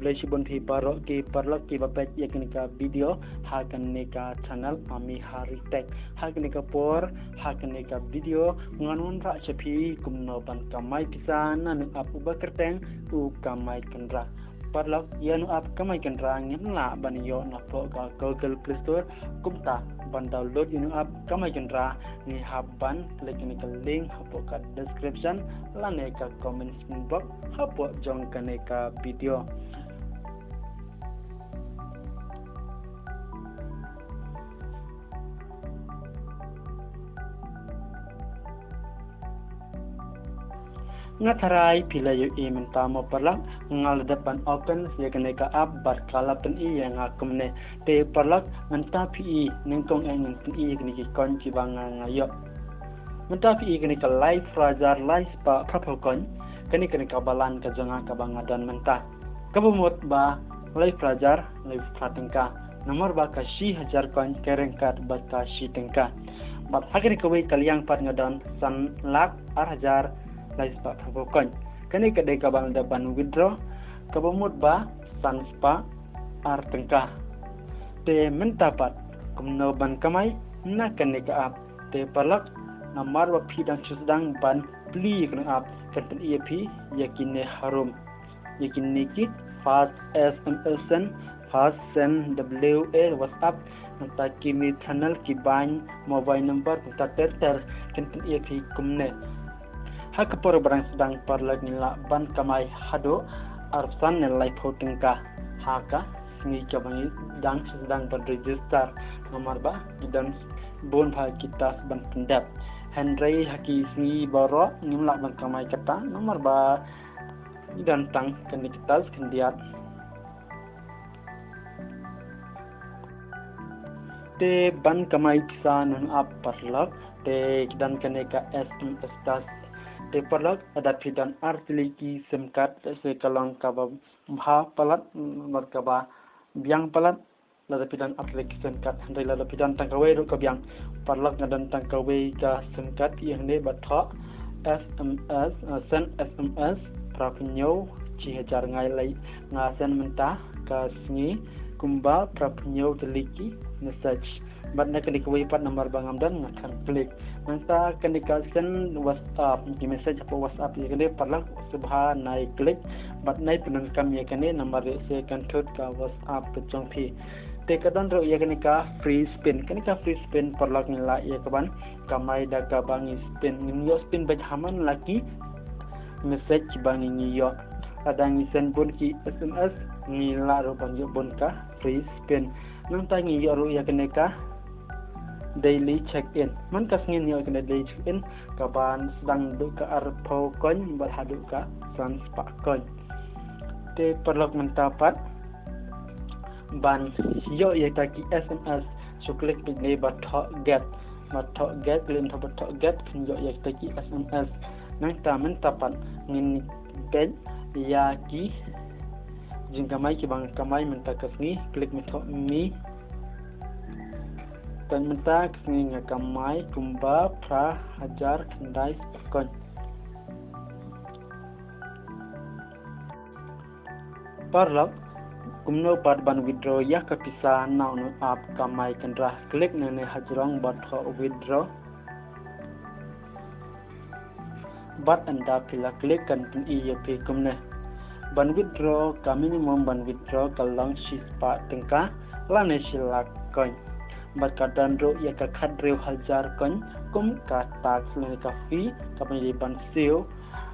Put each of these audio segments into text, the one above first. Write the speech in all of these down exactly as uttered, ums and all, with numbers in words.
Khublei shibun phi baroh ki paralok kiba peit ïa kane ka video ha kane ka channel Ami Hari Tech. Ha kane ka por, ha kane ka video, ngan wanrah sha phi kumno ban kamai pisa na u app uba kyrteng u Kamai Kendra. Paralok, ïa u app Kamai Kendra ngim lah ban ïoh na poh ka Google Play Store, kumta ban download ïa u app Kamai Kendra ngi hap ban click ïa kane ka link hapoh ka description lane ka comment box hapoh jong kane ka video. Nga tharai phi la ïohi mynta mo paralok, nga la dep ban open ïa kane ka app bad ka la pyni ïa nga kumne. Te paralok, mynta phi i, nyngkong eh ngan pyni ïa kine ki coin kiba nga nga ïoh. Mynta phi i kane ka lai phra hajar lai spah phraphew coin. Kane kane ka balance ka jong nga kaba nga don mynta. Kaba mut ba lai phra hajar lai phra tyngka. Namar ba ka shi hajar coin ka ryngkat bad ka shi tyngka. Bad ha kane kawei ka liang pat nga don san lak ar hajar lai spah phraphew coin. Kane ka dei kaba nga dep ban withdraw, kaba mut ba san spah ar tyngka. Te mynta pat kumno ban kamai na kane ka app. Te paralok, namar ba phi dang shu sdang ban plie ïa kane ka app, kan pyni ïa phi ïa kine harum. Ïa kine ki fast S M S send, fast send W A WhatsApp, nangta ki mi channel ki bank mobile number, nangta ter ter, kan pyni ïa phi kumne. Ha ka por ba dang sdang paralok ngi lah ban kamai haduh arphew san ne laiphew tyngka ha ka sngi kaba ngi dang sdang ban register, namar ba ngi don bun bha ki task ban pyndep. Hynrei ha ki sngi baroh ngim lah ban kamai kata namar ba ngi don tang kane ki task khyndiat. Te ban kamai pisa na u app paralok, te ki don kane ka S M S task. Te paralok, lada phi don ar tylli ki sim card, se ka long kaba bha palat, bad kaba biang palat, lada phi don ar tylli ki sim card, hynrei lada phi don tang kawei ruh ka biang. Paralok, nga don tang kawei ka sim card, ïa hangne ba thoh S M S, eh, send S M S, phraphew hynñiew, shi hajar. Nga lei, nga send mynta ka sngi kumba phraphew hynñiew tylli ki message. Bad na kane kawei pat namar ba ngam don, nga khlem click. Nangta kane ka send WhatsApp, ki message hapoh WhatsApp ïa kane paralok, sngewbha nai click bad nai pyndonkam ïa kane namar ïa se kan thut ka WhatsApp ka jong phi. Te ka don ruh ïa kane ka free spin. Kane ka free spin paralok ngi lah ïa ka ban kamai da kaba ngi spin. Ngin ïoh spin beit ha man la ki message ba ngi ngi ïoh. Lada ngi send bun ki S M S, ngi lah ruh ban ïoh bun ka free spin. Nangta ngi ïoh ruh ïa kane ka daily check in. Man ka sngi ngi ïoh ïa kane daily check in, kaban sdang naduh ka arphew coin bad haduh ka san spah coin. Te paralok, mynta pat ban ïoh ïa kita ki S M S, shu click beit ne ba thoh get. Ba thoh get, click ne ba thoh get, phin ïoh ïa kita ki S M S. Nangta mynta pat ngin peit ïa ki jingkamai kiba nga kamai mynta ka sngi, click ne thoh mi. Te mynta ka sngi nga kamai kumba phra hajar khyndai spah coin. Paralok, kumno pat ban withdraw ïa ka pisa na u app Kamai Kendra? Click ne ne hajrong ba thoh withdraw. Bad ynda phi la click kan pyni ïa phi kumne. Ban withdraw, ka minimum ban withdraw ka long shispah tyngka lane shi lak coin. Bad ka don ruh ïa ka khathynriew hajar coin kum ka tax lane ka fee kaba ngi dei ban siew.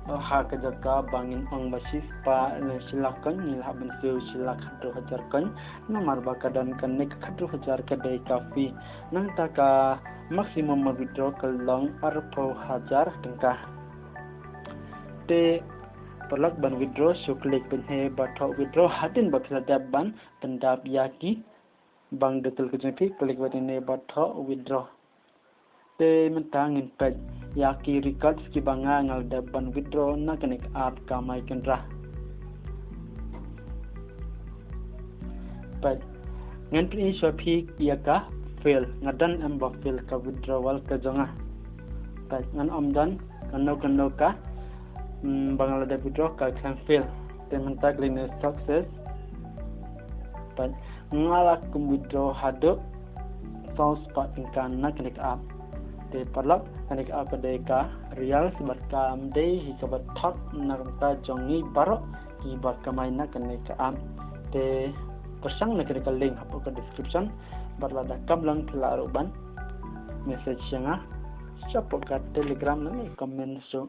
Ha ka jaka ba ngin ong ba shispah lane shi lak coin, ngi lah ban siew shi lak khathynriew hajar coin. Namar ba ka don kane ka khathynriew hajar ka dei ka fee. Nangta ka maximum ban withdraw ka long arphew hajar tyngka. Te paralok, ban withdraw shu click beit ne ba thoh withdraw, hadien ba phi la dep ban pyndap ïa ki bank detail ka jong phi, click beit ne ba thoh withdraw. Te mynta ngin peit ïa ki records kiba nga nga la dep ban withdraw na kane ka app Kamai Kendra. Peit, ngan pyni shuwa phi ïa ka fail, nga don em ba fail ka withdrawal ka jong nga. Peit, ngan ym don kano kano ka, mm, ba nga la dep withdraw ka khlem fail. Te mynta click ne success. Nga la kum withdraw haduh saw spah tyngka na kane ka app. Te paralok, kane ka app ka dei ka real, bad kam dei hi kaba thok na ka bynta jong ngi baroh kiba kamai na kane ka app. Te pyrshang na kane ka link hapoh ka description, bad lada kam long phi lah ruh ban message ïa nga shapoh ka Telegram lane comment shuh.